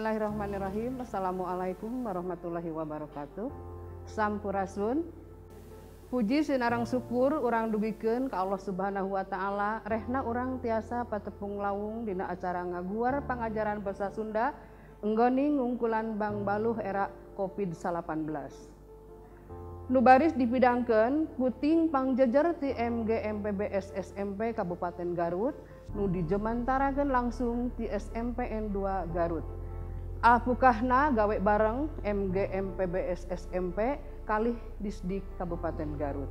Bismillahirrahmanirrahim. Assalamualaikum warahmatullahi wabarakatuh. Sampurasun. Puji sinareng syukur urang dugikeun ka Allah Subhanahu wa taala, rehna urang tiasa patepung lawung dina acara ngaguar pangajaran basa Sunda enggoni ngungkulan bangbaluh era Covid-19. Nu baris dipidangkeun puting pangjejer ti MGMPBS SMP Kabupaten Garut nu dijemantarakeun langsung ti SMPN 2 Garut. Alpukahna gawe bareng MGMPBS SMP kalih Disdik Kabupaten Garut.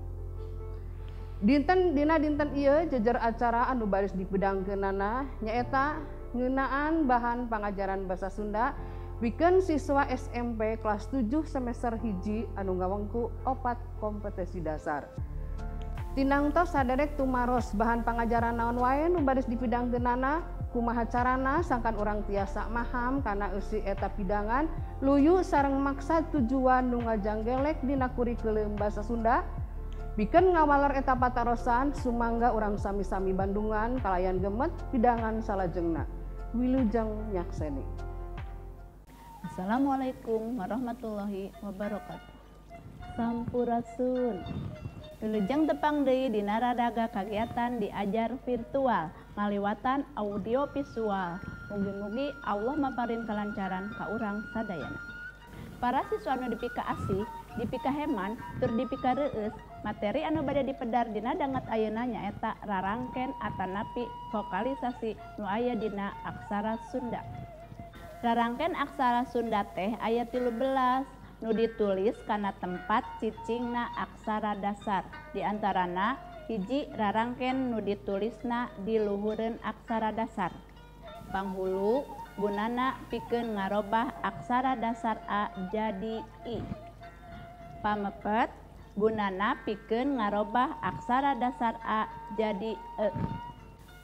Dinten dina dinten ieu jejer acara anu baris dipidangkeunana nyaeta ngeunaan bahan pangajaran basa Sunda pikeun siswa SMP kelas 7 semester 1 anu ngawengku 4 kompetensi dasar. Tinangtos saderek tumaros bahan pangajaran naon wae nu baris dipidangkeunana, kumaha carana sangkan urang tiasa maham kana eusi eta pidangan luyu sareng maksad tujuan nu ngajanggelek dina kurikulum basa Sunda. Pikeun ngawaler eta patarosan, sumangga urang sami-sami bandungan kalayan gemet pidangan salajengna. Wilujeng nyakseni. Assalamualaikum warahmatullahi wabarakatuh. Sampurasun. Wilujeng tepang deui dina raraga kagiatan diajar virtual ngaliwatan audio visual. Mugi-mugi Allah maparin kelancaran ka urang sadayana. Para siswa anu dipika asih, dipika heman, tur dipika reueus, materi anu bade dipedar dina danget ayeuna nyaeta rarangken atanapi vokalisasi nu aya dina aksara Sunda. Rarangken aksara Sunda teh aya 13 nu ditulis kana tempat cicingna aksara dasar. Di antarana hiji rarangken nu ditulisna di luhureun aksara dasar. Panghulu gunana pikeun ngarobah aksara dasar A jadi I. Pamepet gunana pikeun ngarobah aksara dasar A jadi E.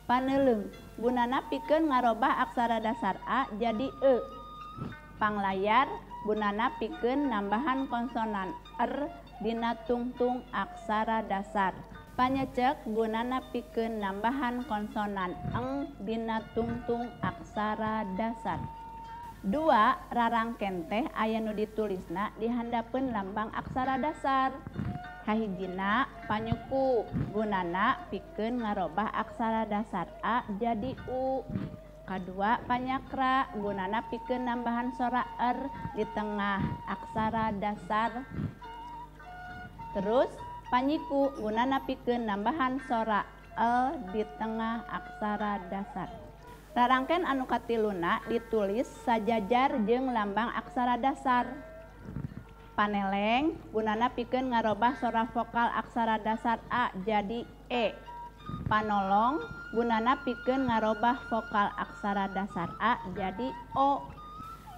Paneleung gunana pikeun ngarobah aksara dasar A jadi E. Panglayar gunana pikeun nambahan konsonan R dina tungtung aksara dasar. Panyecek gunana pikeun nambahan konsonan eng dina tungtung aksara dasar. Dua rarangken teh aya nu ditulisna di handapeun lambang aksara dasar. Kahijina panyuku gunana pikeun ngarobah aksara dasar A jadi U. Kadua panyakra gunana pikeun nambahan sora R di tengah aksara dasar. Terus panyiku gunana pikeun nambahan sora L di tengah aksara dasar. Rarangken anu katiluna ditulis sajajar jeung lambang aksara dasar. Paneleng gunana pikeun ngarobah sora vokal aksara dasar A jadi E. Panolong gunana pikeun ngarobah vokal aksara dasar A jadi O.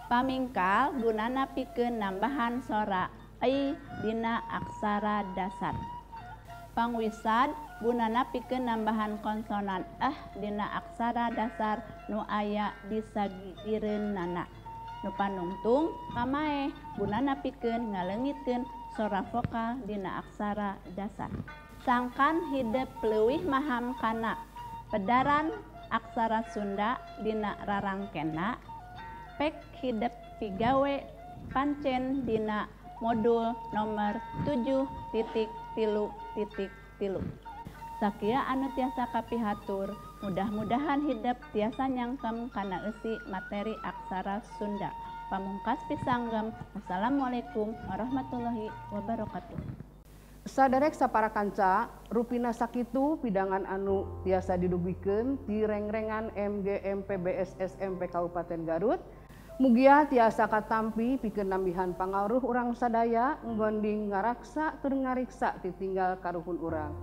Pamingkal gunana pikeun nambahan sora I dina aksara dasar. Pangwisad gunana pikeun nambahan konsonan eh dina aksara dasar nu aya di sagigireunana. Nu panungtung pamaeh gunana pikeun ngaleungitkeun sora vokal dina aksara dasar. Sangkan hidep leuwih maham kana pedaran aksara Sunda dina rarangkenna, pek hidep pigawe pancen dina modul nomor 7.3.3. Sakia anu tiasa kapihatur, mudah-mudahan hidep tiasa nyangkem kana eusi materi aksara Sunda. Pamungkas pisanggem, wassalamualaikum warahmatullahi wabarakatuh. Saderek sapara kanca, rupina sakitu pidangan anu tiasa didugikeun ti rengrengan MGMPBS SMP Kabupaten Garut. Mugia tiasa katampi pikeun nambihan pangaruh urang sadaya nggonding ngaraksa tur ngariksa titinggal karuhun urang.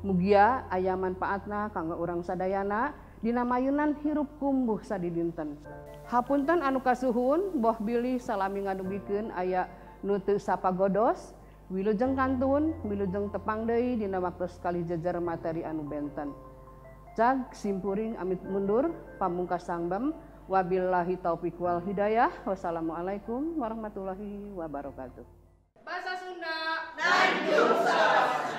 Mugia aya manfaatna kanggo urang sadayana dina mayunan hirup kumbuh sadidinten. Hapunten anu kasuhun, boh bilih salami ngadugikeun aya nu teu sapagodos. Wilujeng kantun, wilujeng tepang deui dina waktos kali jejer materi anu benten. Cag simpuring amit mundur, pamungkas sangbem, wabillahi taufik wal hidayah. Wassalamualaikum warahmatullahi wabarakatuh. Bahasa Sunda, Tanjung.